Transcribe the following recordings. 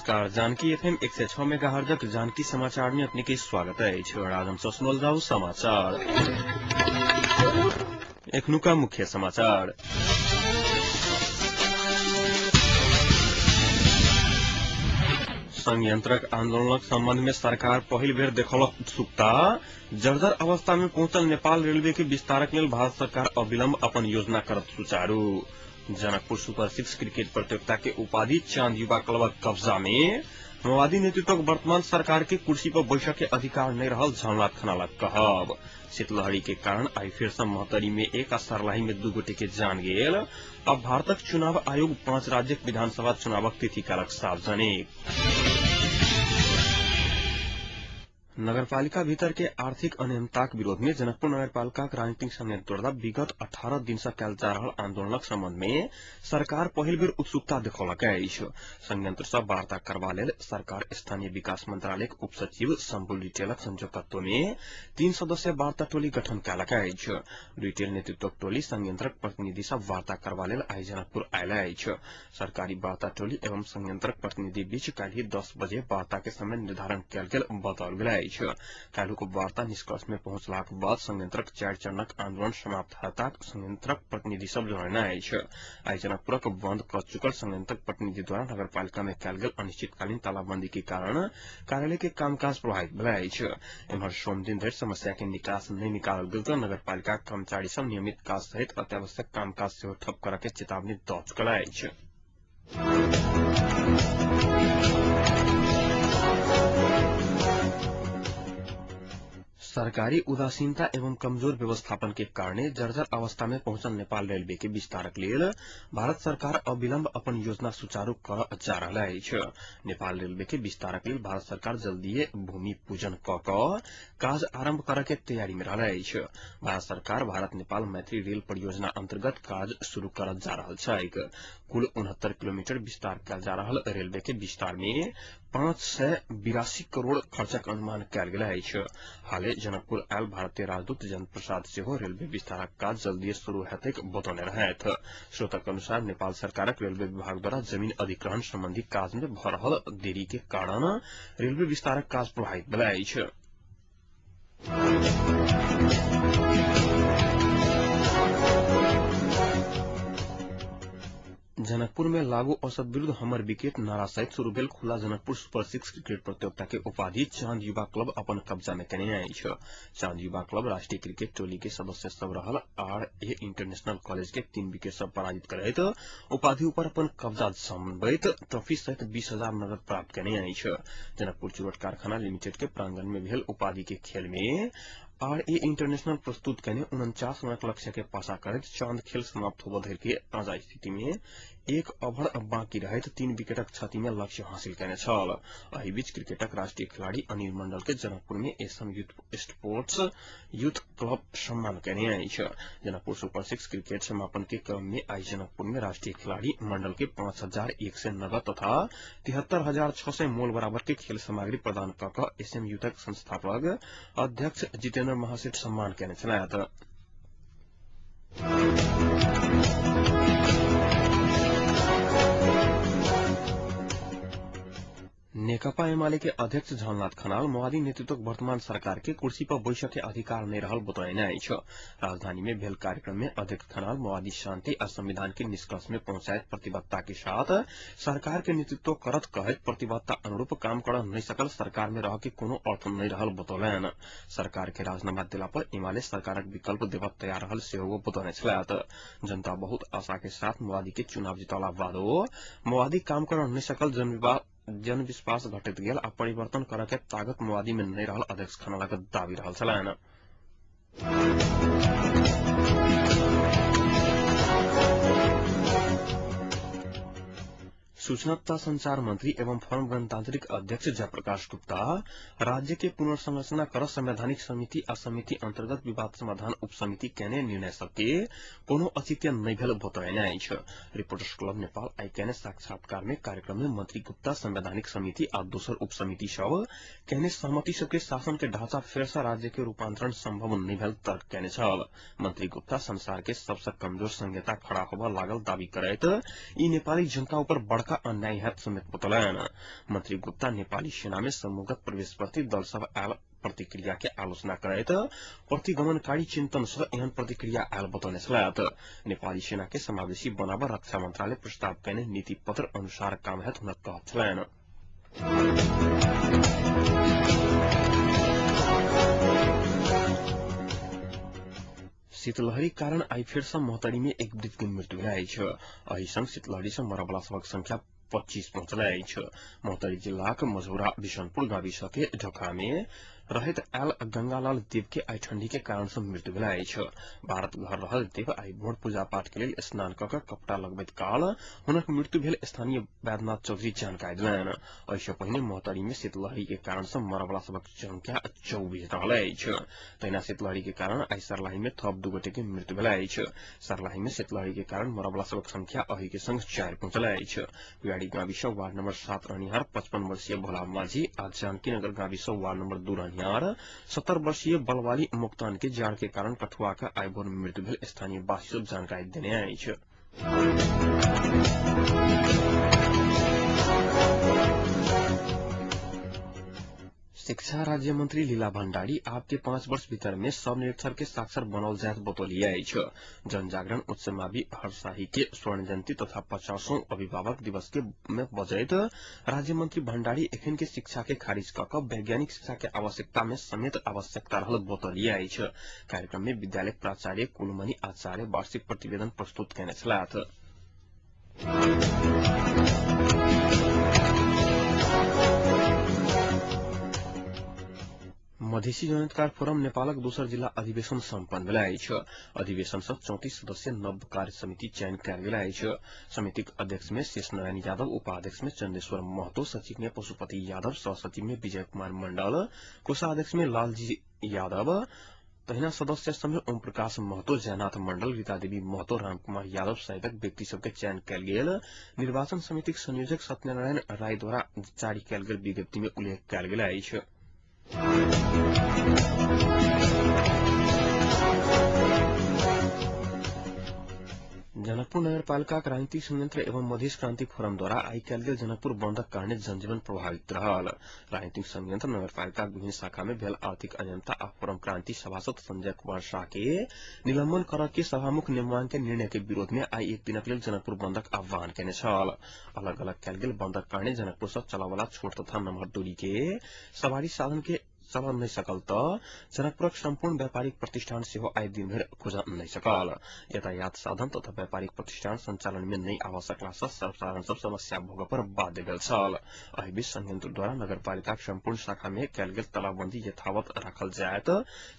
नमस्कार, जानकी एफएम 106 मेगाहर्जक जानकी समाचार में अपने के स्वागत अछि। और आज हम सुनल जाऊ समाचार। एखनुका मुख्य समाचार। संयंत्रक आंदोलनक संबंध में सरकार पहिल बेर देखलक उत्सुकता। जर्जर अवस्था में पहुंचल नेपाल रेलवे के विस्तारक लेल भारत सरकार अविलंब अपन योजना करत सुचारू। जनकपुर सुपर सिक्स क्रिकेट प्रतियोगिता के उपाधि चांद युवा क्लबक कब्जा में। माओवादी नेतृत्वक वर्तमान सरकार के कुर्सी पर बैसक के अधिकार नहीं रहल झलनाथ खनालक कहब। शीतलहरी के कारण आई फिर से महोत्तरी में एक आ सर्लाही में 2 गोटे के जान गेल। अब भारतक चुनाव आयोग 5 राज्यक विधानसभा चुनावक तिथि कयलक सार्वजनिक। नगरपालिका भीतर के आर्थिक अनियमितताक विरोध में जनकपुर नगरपालिका राजनीतिक संयंत्र द्वारा विगत 18 दिन से कयल जा रहल आंदोलनक संबंध में सरकार पहिल बेर उत्सुकता देखौलक अछि। संयंत्र सँ वार्ता करबा लेल सरकार स्थानीय विकास मंत्रालयक उप सचिव शंभु रिटेलक संयोजकत्व में 3 सदस्यीय वार्ता टोली गठन कयलक अछि। रिटेल नेतृत्वक टोली संयंत्रक प्रतिनिधि सँ वार्ता करबा लेल आइ जनकपुर आयल अछि। सरकारी वार्ता टोली एवं संयंत्रक प्रतिनिधि बीच काल्हि 10 बजे वार्ता के समय निर्धारण कयल गेल बताओल गेल अछि। काल्हुक वार्ता निष्कर्ष में पहुंचलाक बाद संयंत्रक 4 चरणक आंदोलन समाप्त हेताक संयंत्रक प्रतिनिधि सब जनौने अछि। आइ जनकपुरक बंद क चुकल संयंत्रक प्रतिनिधि द्वारा नगरपालिका में कयल गेल अनिश्चितकालीन तालाबंदी के कारण कार्यालय के कामकाज प्रभावित भेल अछि। एम्हर सोम दिन धरि समस्या के निकास नहि निकालल गेल तऽ नगरपालिका कर्मचारी सब नियमित काज सहित अत्यावश्यक कामकाज सेहो ठप करऽ के चेतावनी दऽ चुकल अछि। सरकारी उदासीनता एवं कमजोर व्यवस्थापन के कारणे जर्जर अवस्था में पहुंचल नेपाल रेलवे के विस्तारक लेल भारत सरकार अविलंब अपन योजना सुचारू कर जा रहल अछि। नेपाल रेलवे के विस्तारक लेल भारत सरकार जल्दीए भूमि पूजन क काज आरंभ करऽ के तैयारी में रहल अछि। भारत सरकार भारत नेपाल मैत्री रेल परियोजना अंतर्गत काज शुरू करत जा रहल छैक। कुल 69 किलोमीटर विस्तार कयल जा रहल रेलवे के विस्तार में 582 करोड़ खर्चक अनुमान कयल गेल अछि। हाले जनकपुर आयल भारतीय राजदूत जन प्रसाद सेहो रेलवे विस्तारक काज जल्दीए शुरू हेतैक बतौने रहथि। स्रोतक अनुसार नेपाल सरकारक रेलवे विभाग द्वारा जमीन अधिग्रहण संबंधी काज में भऽ रहल देरी के कारण रेलवे विस्तारक काज प्रभावित भेल अछि। जनकपुर में लागू औसत विरूद्ध हमर विकेट नारा सहित शुरू भेल खुला जनकपुर सुपर सिक्स क्रिकेट प्रतियोगिता के उपाधि चांद युवा क्लब अपन कब्जा में केने अछि। चांद युवा क्लब राष्ट्रीय क्रिकेट टोली के सदस्य सब रहल आर.ए. इंटरनेशनल कॉलेज के 3 विकेट सब पराजित करैत उपाधि ऊपर अपन कब्जा जमबैत ट्रॉफी सहित 20,000 नगद प्राप्त केने अछि। जनकपुर चुरट कारखाना लिमिटेड के प्रांगण में भेल उपाधि के खेल में आर.ए. इंटरनेशनल प्रस्तुत केने 49 रनक लक्ष्य के पासा करैत चांद खेल समाप्त होबऽ धरि के ताजा स्थिति में 1 ओवर बाँकी रहैत 3 विकेटक क्षति में लक्ष्य हासिल केने छल। एहि बीच क्रिकेटक राष्ट्रीय खिलाड़ी अनिल मंडल के जनकपुर में SM youth sports youth club सम्मान केने अछि। जनकपुर सुपर सिक्स क्रिकेट समापन के क्रम में आई जनकपुर में राष्ट्रीय खिलाड़ी मंडल के 5,100 नगद तथा 73,600 मोल बराबर के खेल सामग्री प्रदान क कऽ एसएम यूथक संस्थापक अध्यक्ष जितेन्द्र महासेठ सम्मान केने छलथि। नेकपा एमाले के अध्यक्ष झलनाथ खनाल माओवादी नेतृत्वक वर्तमान सरकार के कुर्सी पर बैसक के अधिकार नहीं रहल बतौने अछि। राजधानी में भेल कार्यक्रम में अध्यक्ष खनाल माओवादी शांति आ संविधान के निष्कर्ष में पहुंचायत प्रतिबद्धता के साथ सरकार के नेतृत्व करत कहैत प्रतिबद्धता अनुरूप काम कर नहीं सकल सरकार में रह के कोनो अर्थ नहीं रहल बतौलनि। सरकार के राजीनामा दिला पर एमाले सरकारक विकल्प देबऽ तैयार रहल सेहो बतौने छलथि। जनता बहुत आशा के साथ माओवादी के चुनाव जीतला बादो माओवादी काम कर नहीं सकल जनविश्वास घटैत गेल आ परिवर्तन करऽ के ताकत माओवादी में नहीं रहल अध्यक्ष खनालक दावी रहल छलनि। सूचना तथा संचार मंत्री एवं फोरम गणतांत्रिक अध्यक्ष जयप्रकाश गुप्ता राज्य के पुनर्संरचना कर संवैधानिक समिति आ समिति अंतर्गत विवाद समाधान उप समिति केने निर्णय सबके कोनो औचित्य नहि भेल बतौने अछि। रिपोर्टर्स क्लब नेपाल आइ केने साक्षात्कार में कार्यक्रम में मंत्री गुप्ता संवैधानिक समिति आ दोसर उप समिति सब केने सहमति सबके शासन के ढांचा फेर से राज्य के रूपांतरण संभव नहि भेल तर्क केने छल। मंत्री गुप्ता संसार के सबसे कमजोर संहिता खड़ा होबऽ लागल दावी करैत ई नेपाली जनता ऊपर बड़का अन्याय हैत समेत बतौलनि। मंत्री गुप्ता नेपाली सेना में समूहगत प्रवेश प्रति दल सब आयल प्रतिक्रिया के आलोचना करैत प्रतिगमनकारी चिंतन से एहन प्रतिक्रिया आयल बतौने छलथि। नेपाली सेना के समावेशी बनाब रक्षा मंत्रालय प्रस्ताव कयने नीति पत्र अनुसार काम हैत हुनक कहब छलनि। शीतलहरी कारण आई फेर से महोत्तरी में एक वृद्ध के मृत्यु भेल अछि। एहि संग शीतलहरी से मरबला सभक संख्या 25 पहुंचल अछि। महोत्तरी जिलाक मझौरा बिशनपुर गाविस के ढोका में रहैत आयल गंगालाल देव के आई ठंडी के कारण से मृत्यु भेल अछि। भारत घर रहल देव आई भोर पूजा पाठ के लेल स्नान क के कपड़ा लगबैत काल हुनक मृत्यु भेल स्थानीय वैद्यनाथ चौधरी जानकारी देलनि। एहि पहिने महोत्तरी में शीतलहरी के कारण से मरबला सभक संख्या 24 रहल अछि। तहिना शीतलहरी के कारण आई सर्लाही में थप 2 गोटे के मृत्यु भेल अछि। सर्लाही में शीतलहरी के कारण मरबला सभक संख्या एहि के संग 4 पहुंचल अछि। पियाड़ी गाविस वार्ड नंबर 7 रहनिहार 55 वर्षीय भोला माझी आ जानकीनगर गाविस वार्ड नंबर 2 रहनिहार 70 वर्षीय बलवाली मोक्तान के जाड़ के कारण कठुआ का आई भोर मृत्यु भेल स्थानीय वासी सब जानकारी देने अछि। शिक्षा राज्य मंत्री लीला भंडारी आपके 5 वर्ष भीतर में सब निरक्षर के साक्षर बनल जायत बतौली अछि। जनजागरण उच्च मावि हरशाही के स्वर्ण जयंती तथा 50वां अभिभावक दिवस के में बजैत राज्य मंत्री भंडारी एखन के शिक्षा के खारिज क के वैज्ञानिक शिक्षा के आवश्यकता में समेत आवश्यकता रहल बतौली अछि। कार्यक्रम में विद्यालय प्राचार्य कुलमणि आचार्य वार्षिक प्रतिवेदन प्रस्तुत कयने छलथि। मधेसी जनअधिकार फोरम नेपालक दोसर जिला अधिवेशन सम्पन्न भेल अछि। अधिवेशन सँ 34 सदस्यीय नव कार्य समिति चयन कयल गेल अछि। समितिक अध्यक्ष में शेष नारायण यादव, उपाध्यक्ष में चंदेश्वर महतो, सचिव में पशुपति यादव, सहसचिव में विजय कुमार मंडल, कोषाध्यक्ष में लालजी यादव, तहिना सदस्य सभमे ओम प्रकाश महतो, जयनाथ मंडल, रीता देवी महतो, रामकुमार यादव सहितक व्यक्ति सबके चयन कयल गेल। निर्वाचन समितिक संयोजक सत्यनारायण राय द्वारा जारी कयल गेल विज्ञप्ति में उल्लेख कयल गेल अछि। जनकपुर नगरपालिका राजनीतिक संयंत्र एवं मधेश क्रांति फोरम द्वारा आई कयल गेल जनकपुर बंदक कारणे जनजीवन प्रभावित रहल। राजनीतिक संयंत्र नगरपालिका विभिन्न शाखा में भेल आर्थिक अनियमितता आ फोरम क्रांति सभासद संजय कुमार शाह के निलंबन करऽ के सभामुख नेमवांग के निर्णय के विरोध में आई एक दिनक लेल जनकपुर बंदक आह्वान केने छल। अलग अलग कयल गेल बंदक कारणे जनकपुर सँ चलयवला छोट तथा नमहर दूरी के सवारी साधन के चल नहि सकल त जनकपुरक सम्पूर्ण व्यापारिक प्रतिष्ठान सेहो आई दिनभरि खुजल नहि सकल। यातायात साधन तथा व्यापारिक प्रतिष्ठान संचालन में नहि आबऽ सकला सँ सर्वसाधारण सब समस्या भोगऽ पर बाध्य भेल छल। एहि बीच संयंत्र द्वारा नगरपालिकाक सम्पूर्ण शाखा में कयल गेल तालाबंदी यथावत राखल जायत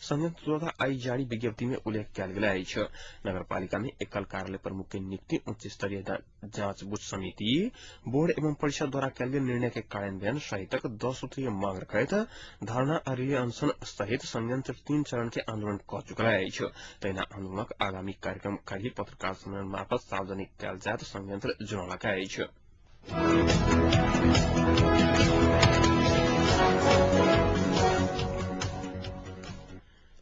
संयंत्र द्वारा आई जारी विज्ञप्ति में उल्लेख कयल गेल अछि। नगरपालिका में एकल कार्यालय प्रमुख के नियुक्ति, उच्च स्तरीय जांच बुझ समिति, बोर्ड एवं परिषद द्वारा कयल गेल निर्णय के कार्यान्वयन सहितक 10 सूत्रीय मांग रखैत धारणा रिले अनशन सहित संयंत्र 3 चरण के आंदोलन क चुकल अछि। तहिना आंदोलनक आगामी कार्यक्रम काल्हि पत्रकार सम्मेलन मार्फत सार्वजनिक कयल जायत संयंत्र जनौलक अछि।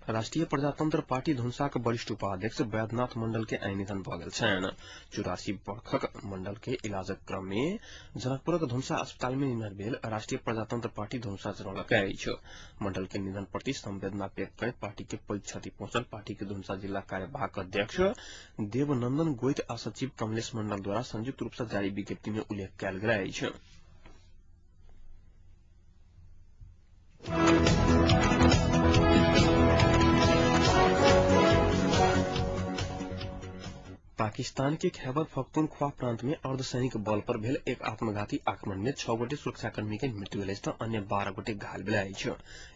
राष्ट्रीय प्रजातंत्र पार्टी धनुषाक वरिष्ठ उपाध्यक्ष वैद्यनाथ मंडल के आई निधन भऽ गेल छनि। 84 वर्षक मंडल के इलाजक क्रम में जनकपुरक धनुषा अस्पताल में निधन भेल राष्ट्रीय प्रजातंत्र पार्टी धनुषा जनौलक अछि। मंडल के निधन प्रति संवेदना व्यक्त करैत पार्टी के पैघ क्षति पहुंचल पार्टी के धनुषा जिला कार्यवाहक अध्यक्ष देवनंदन गोइत आ सचिव कमलेश मंडल द्वारा संयुक्त रूप से जारी विज्ञप्ति में उल्लेख कयल गेल अछि। पाकिस्तान के खैबर पख्तूनख्वा प्रांत में अर्धसैनिक बल पर भेल एक आत्मघाती आक्रमण में 6 गोटे सुरक्षाकर्मी के मृत्यु भेल अछि त अन्य 12 गोटे घायल भेल अछि।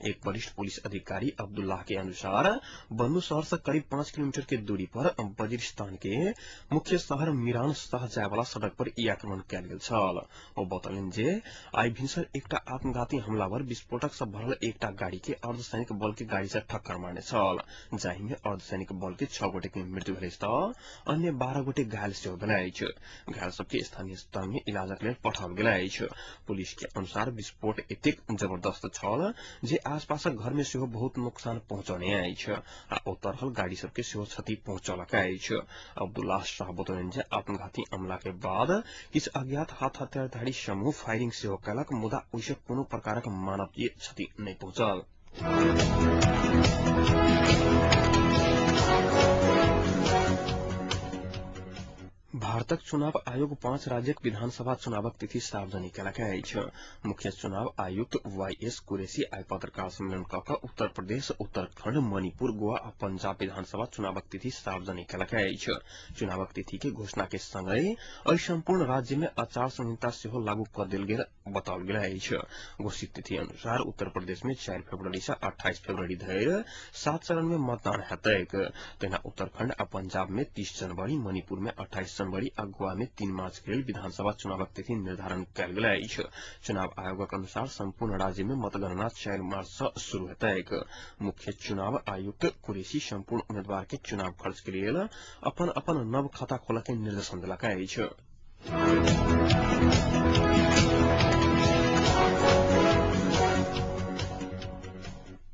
एक वरिष्ठ पुलिस अधिकारी अब्दुल्लाह के अनुसार बन्नू शहर से करीब 5 किलोमीटर के दूरी पर वजीरिस्तान के मुख्य शहर मीरान शाह जाय वाला सड़क पर ई आक्रमण कयल गेल छल। ओ बतौलनि जे आई भिनसर एकटा आत्मघाती हमलावर विस्फोटक से भरल एकटा गाड़ी के अर्धसैनिक बल के गाड़ी से टक्कर मारने छल, जाहि में अर्धसैनिक बल के 6 गोटे के मृत्यु भेल अछि त अन्य 12 गोटे घायल सेहो भेल अछि। घायल सबके स्थानीय अस्पताल में इलाजक लेल पठाओल गेल अछि। पुलिस के अनुसार विस्फोट एतेक जबरदस्त छल जे आसपासक घर में सेहो बहुत नुकसान पहुंचौने अछि आ ओतऽ रहल गाड़ी सबके सेहो क्षति पहुंचौलक अछि। अब्दुल्ला शाह बतौलनि जे आत्मघाती हमला के बाद किछु अज्ञात हाथ हथियारधारी समूह फायरिंग सेहो कयलक, मुदा ओहिसँ कोनो प्रकारक मानवीय क्षति नहि पहुंचल। भारतक चुनाव आयोग 5 राज्यक विधानसभा चुनावक तिथि सार्वजनिक केलक अछि। मुख्य चुनाव आयुक्त वाई एस कुरैशी आइ पत्रकार सम्मेलन कऽ कऽ उत्तर प्रदेश, उत्तराखंड, मणिपुर, गोवा आ पंजाब विधानसभा चुनावक तिथि सार्वजनिक केलक अछि। चुनावक तिथि के घोषणा के संगहि एहि संपूर्ण राज्य में आचार संहिता सेहो लागू कऽ देल गेल बताओल गेल अछि। घोषित तिथि अनुसार उत्तर प्रदेश में 4 फरवरी से 28 फरवरी धरि 7 चरण में मतदान हेतैक। तहिना उत्तराखंड आ पंजाब में 30 जनवरी, मणिपुर में 28 जनवरी आ गोवा में 3 मार्च के लेल विधानसभा चुनावक तिथि निर्धारण कयल गेल अछि। चुनाव आयोगक अनुसार संपूर्ण राज्य में मतगणना 4 मार्च से शुरू हेतैक। मुख्य चुनाव आयुक्त कुरैशी संपूर्ण उम्मीदवार के चुनाव खर्च के लेल अपन अपन नव खाता खोलऽ के निर्देशन देलक अछि।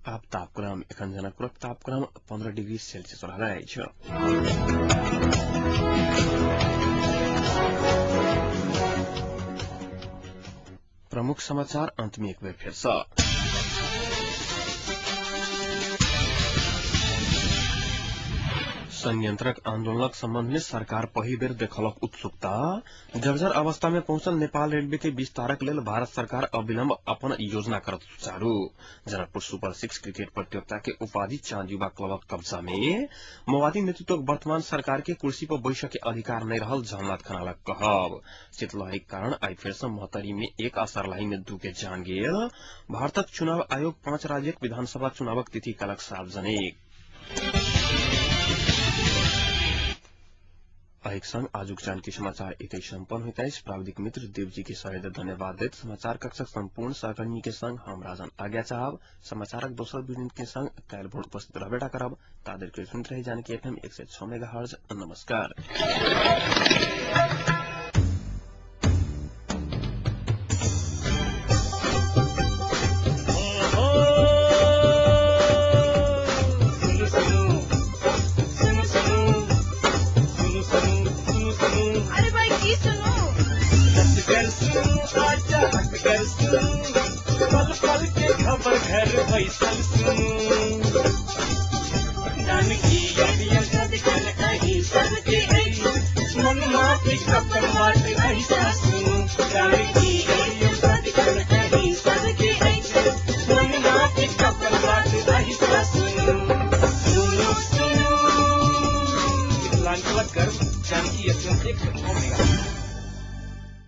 आब तापक्रम। एखन जनकपुरक तापक्रम 15 डिग्री सेल्सियस रहल अछि। प्रमुख समाचार अंत में एक बेर फेर सँ। संयंत्रक आंदोलनक संबंध में सरकार पहिल बेर देखलक उत्सुकता। जर्जर अवस्था में पहुंचल नेपाल रेलवे के विस्तारक लेल भारत सरकार अविलंब अपन योजना करत सुचारू। जनकपुर सुपर 6 क्रिकेट प्रतियोगिता के उपाधि चाँद युवा क्लबक कब्जा में। माओवादी नेतृत्वक वर्तमान सरकार के कुर्सी पर बैसक के अधिकार नहीं रहल झलनाथ खनालक कहब। शीतलहरीक कारण आइ फेर सँ महोत्तरी में 1 आ सर्लाही में 2 के जान गेल। भारतक चुनाव आयोग 5 राज्यक विधानसभा चुनावक तिथि कलक सार्वजनिक। एहिक संग आजुक जानकी समाचार एतै सम्पन्न होइत अछि। प्राविधिक मित्र देवजी के सहृदय धन्यवाद दैत समाचार कक्षक संपूर्ण सहकर्मी के संग हम राजन आज्ञा चाहब। समाचारक दोसर बुलेटिन के संग काल्हि भोर उपस्थित रहबे करब। ताधरि के सुनैत रही जानकी एफएम 106 मेगाहर्ट्ज। नमस्कार।